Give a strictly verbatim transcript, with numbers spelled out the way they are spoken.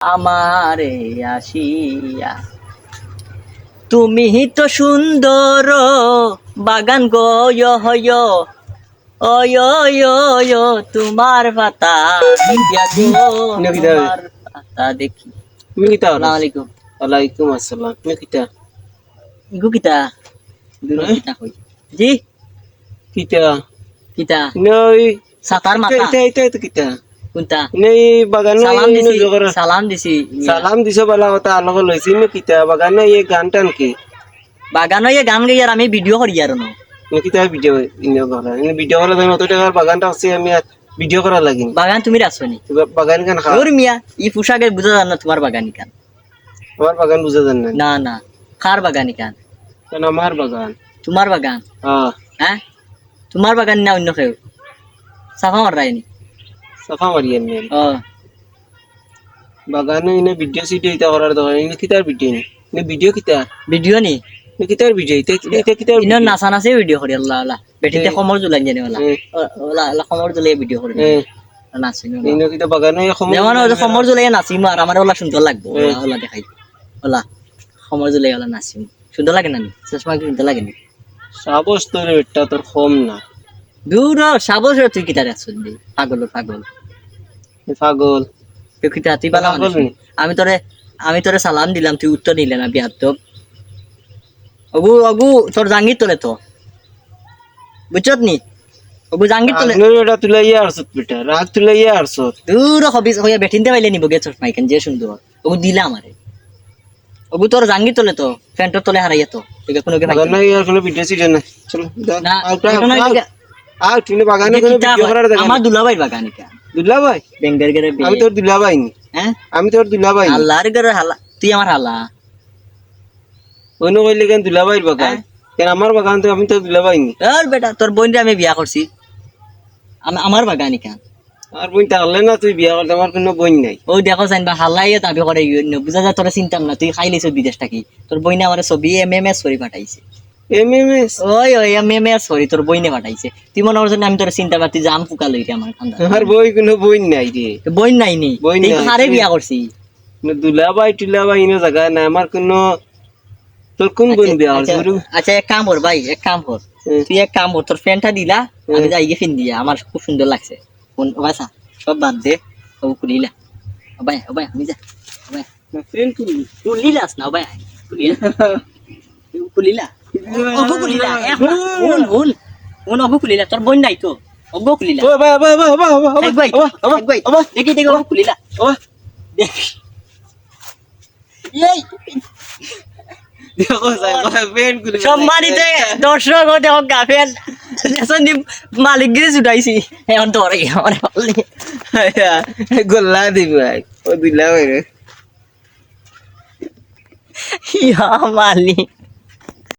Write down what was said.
আমারে আসিয়া। তুমি তো সুন্দর বাগান গো, ইয়, ইয়, অয়, অয়, অয়, তোমার পাতা দেখিয়া গো, ইনো কিতা? তোমার পাতা দেখি। তুমি কিতা করো? আসসালামু আলাইকুম। ওয়ালাইকুম আসসালাম। তুমি কিতা? ইগু কিতা? দুনো হ্যাঁ? কিতা কই? জি? কিতা? কিতা? নই। সাতার মাথা। ইটা, ইটা, ইটা কিতা? কোনটা? নই, বাগানো সালাম ইনো দিছি, জোগাড়। সালাম দিছি। সালাম দিছো বালা কথা, আলোক লইছি, ইনো কিতা? বাগানো ইয়ে গান টান কি? বাগানো ইয়ে গান গাই আর আমি ভিডিও করি আর না। ইনো কিতা ভিডিও ইনো করা? ইনো ভিডিও করা যায়, অত টাকার বাগানটা আছে, আমি আর ভিডিও করা লাগি। বাগান তুমি রাখছো নি? বা-, বাগান কান খা? ওর মিয়া, ই পোশাকে বুঝা যায় না তোমার বাগানি কান। আমার বাগান বুঝা যায় না। না, না, কার বাগানি কান? কারণ আমার বাগান। তোমার বাগান? হ্যাঁ। হ্যাঁ? তোমার বাগান না অন্য কেউ? সাফা মাররায়নি? সাফা মারিয়ার নি। ও। বাগানো ইনো ভিডিও সিডিও ইতা করার দরকার, ইনো কিতার ভিডিও নি? ইনো ভিডিও কিতা? ভিডিও নি? ইনো কিতার ভিডিও? ইতা, ইতা কিতার ইনো ভিডিও? নাচানাচি ভিডিও করি, আল্লাহ, আল্লাহ। বেটিতে এ। কমর জুলাই জানি ওলা। এ। ও-, ওলা, ওলা কমর জুলাই ভিডিও করি। এ। নাচিম ওলা। ইনো কিতা বাগানো ইয়া কমর যেমন ওই যে জুলাই কমর জুলাই নাচিম আর আমার ওলা সুন্দর লাগবো। এ। ওলা, ওলা দেখাই। ওলা, কমর জুলাই ওলা নাচিম। সুন্দর লাগে না নি? চশমা কি সুন্দর লাগে নি? সাবস তোর বেটা তোর কম না। দূর হ, সাবস রে তুই কিতা রাখছস বে? পাগল, পাগল। এ পাগল। তুই কিতা, তুই বালা পাগল মানুষ নি? নি? আমি তোরে, আমি তোরে সালাম দিলাম, তুই উত্তর নিলে না, বিয়াদব। ওগু, ওগু, তোর জাঙ্গির তলে তো। বুঝছত নি? ওগু জাঙ্গির তলে। রাগ নই বেটা, তুলাইয়া আরছত বেটা, রাগ তুলাইয়া আরছত। দূর হবিস, হইয়া বেটিন্তে পাইলে নিব গে চশমা ইখান, যে সুন্দর। ওগু দিলা আমারে। ওগু তোর জাঙ্গির তলে তো, প্যান্টর তলে হারাইয়া তো। ঠিক আছে, কোনো কে বাগান পাইতো না। নাই, আর কোনো ভিডিও সিডিও নাই। চলো, যা। না, আউট, আউট, ওখানে আউট। আউট, তুমি বাগানে কোনো ভিডিও করার জায়গা আমার নাই। দুলাভাইর বাগান ইটা। দুলাভাই? বেঙ্গের গেরে বে-, আমি তোর দুলাভাই নি। হ্যাঁ? আমি তোর দুলাভাই নি। আল্লাহর গেরে হালা, তুই আমার হালা। অন্য কইলে কেন দুলাভাইর বাগান? হ্যাঁ? কেন আমার বাগান তো আমি তোর দুলাভাই নি। আর বেটা, তোর বইনরে আমি বিয়া করছি। আম-, আমার বাগান ইখান। আমার বইন থাকলে না তুই বিয়া করতে, আমার কোনো বইন নাই। ওই দেখো চাইন বা হালাইয়ে দাবি করে ইয়ে অন্য। বুঝা যায় তোরা চিনতাম না, তুই খাইলিছ বিদেশ থাকি। তোর বইনে আমার ছবি এমএমএস করি পাঠাইছে। এমএমএস? ওই, ওই, এমএমএস করি তোর বইনে পাঠাইছে। তুই মনে করছ না আমি তোর চিন্তা পাতি জাম ফুকা লই রে আমার খান্দা। আমার বই কোনো বইন নাই রে। তো বইন নাই নি? বইন তুই নাই। কারে বিয়া করছি? না, দুলাভাই টুলাভাই ইনো জায়গা নাই। আমার কোনো, তোর কোন বইন আচ্ছা, বিয়া আচ্ছা, করছে? আচ্ছা, এক কাম কর ভাই, এক কাম কর। হুম। তুই এক কাম কর, তোর প্যান্টটা দিলা, আমি হুম। যাই গিয়ে ফিন দিয়া, আমার খুব সুন্দর লাগছে। কোন, ও ভাই, সব বাদ দে, ও খুলিলা। ও ভাই, ও ভাই, আমি যা, ও ভাই। না, প্যান্ট খুলি। খুলিলাস না, ও ভাই, খুলিলা। খুলিলা। ওগো খুলিলা, এখন, হুন, হুন, হুন, ওগো খুলিলা, তোর বইন নাই তো, ওগো খুলিলা। ও ভাই, ও ভাই, ও ভাই, ও ভাই, ও ভাই, এক ভাই, ও ভাই, এক ভাই, ও ভাই। দেখি, দেখি, ওগো খুলিলা। ও ভাই। দেখ। এই। দেখো, স্যার, প্যান্ট খুলে সম্মানিত দর্শক ও দেখো, গাফেল। দেখছেন নি, মালিকগিরি ছুটাইছি। এখন ধরে, আমার পাল্লি। গোল্লা দিবি ভাই। ও দিলা ভাই রে। ইয়া মালিক।